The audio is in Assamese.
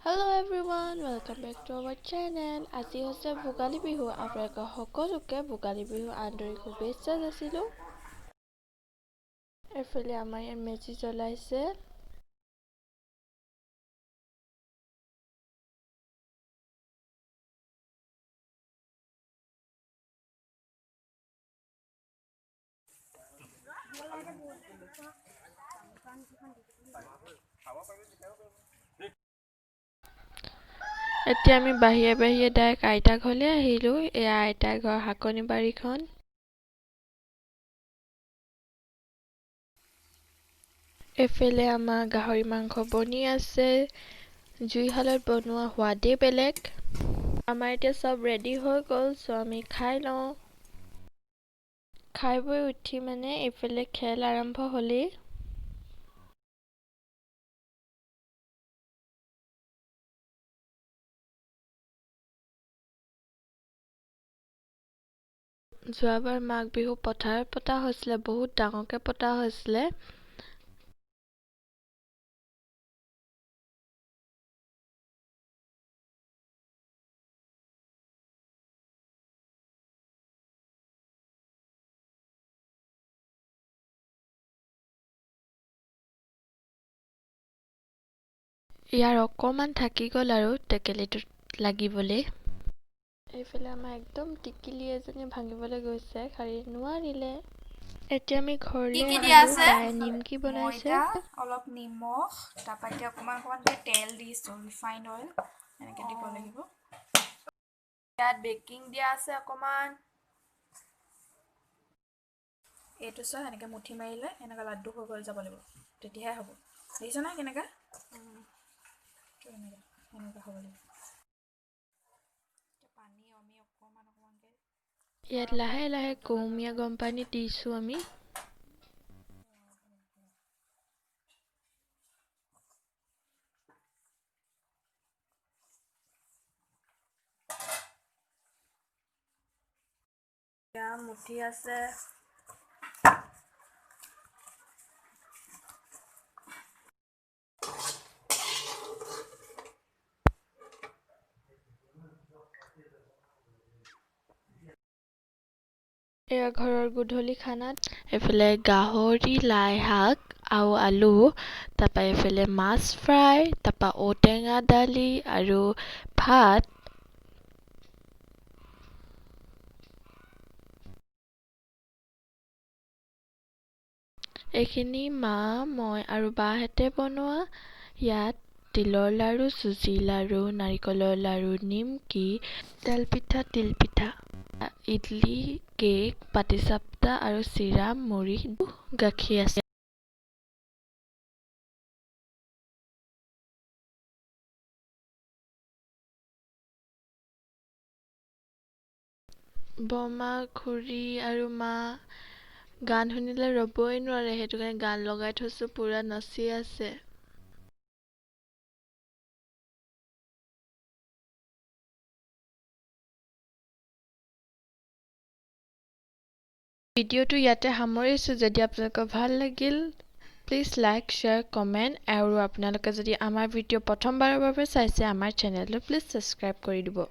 Hello everyone, welcome back to our channel. আজি হৈছে ভোগালী বিহু। আপোনালোকৰ সকলোকে ভোগালী বিহু আন্তৰিক শুভেচ্ছা যাচিলোঁ। এইফালে আমাৰ ইয়াত মেজি জ্বলাইছে। এতিয়া আমি বাহিৰে বাহিৰে ডাইৰেক্ট আইতা ঘৰলৈ আহিলোঁ। এয়া আইতাৰ ঘৰ শাকনি বাৰীখন। এইফালে আমাৰ গাহৰি মাংস বনি আছে। জুইশালত বনোৱা সোৱাদেই বেলেগ। আমাৰ এতিয়া চব ৰেডি হৈ গ'ল, চ' আমি খাই লওঁ। খাই বৈ উঠি মানে এইফালে খেল আৰম্ভ হ'লেই। যোৱাবাৰ মাঘ বিহু পথাৰত পতা হৈছিলে, বহুত ডাঙৰকৈ পতা হৈছিলে। ইয়াৰ অকণমান থাকি গ'ল আৰু টেকেলিটোত লাগিবলৈ। এইফালে আমাৰ একদম টিকিলি এজনী ভাঙিবলৈ গৈছে, খালি নোৱাৰিলে। এতিয়া আমি ঘৰলৈ কি কি দিয়া আহিলোঁ। আছে? বায়ে নিমকি মই বনাইছে। এতিয়া অলপ নিমখ, তাৰপৰা এতিয়া অকণমান অকণমানকৈ তেল দিছোঁ, ৰিফাইন অইল এনেকৈ দিব লাগিব। ইয়াত বেকিং দিয়া আছে অকণমান। এইটো চোৱা, এনেকৈ মুঠি মাৰিলে এনেকুৱা লাড্ডু হৈ গ'ল যাব লাগিব, তেতিয়াহে হ'ব। দেখিছা নহয় কেনেকুৱা? এনেকুৱা এনেকুৱা হ'ব লাগিব। এতিয়া পানী আমি অকণমান অকণমানকৈ ইয়াত লাহে লাহে কুহুমীয়া গৰম পানী দিছোঁ আমি। এয়া মুঠি আছে। এয়া ঘৰৰ গধূলি খানাত এইফালে গাহৰি, লাই শাক আৰু আলু, তাৰপৰা এইফালে মাছ ফ্ৰাই, তাৰপৰা ঔটেঙা দালি আৰু ভাত। এইখিনি মা, মই আৰু বাহঁতে বনোৱা। ইয়াত তিলৰ লাড়ু, চুজি লাড়ু, নাৰিকলৰ লাড়ু, নিমকি, তেলপিঠা, তিলপিঠা, ইডলি, কেক, পাটিচাপ্তা আৰু চিৰা, মুড়ি, গাখীৰ আছে। বৰমা, খুৰী আৰু মা গান শুনিলে ৰ'বই নোৱাৰে, সেইটো কাৰণে গান লগাই থৈছোঁ, পূৰা নাচি আছে। ভিডিঅ'টো ইয়াতে সামৰিছোঁ। যদি আপোনালোকৰ ভাল লাগিল, প্লিজ লাইক, শ্বেয়াৰ, কমেণ্ট আৰু আপোনালোকে যদি আমাৰ ভিডিঅ' প্ৰথমবাৰৰ বাবে চাইছে, আমাৰ চেনেলটো প্লিজ ছাবস্ক্ৰাইব কৰি দিব।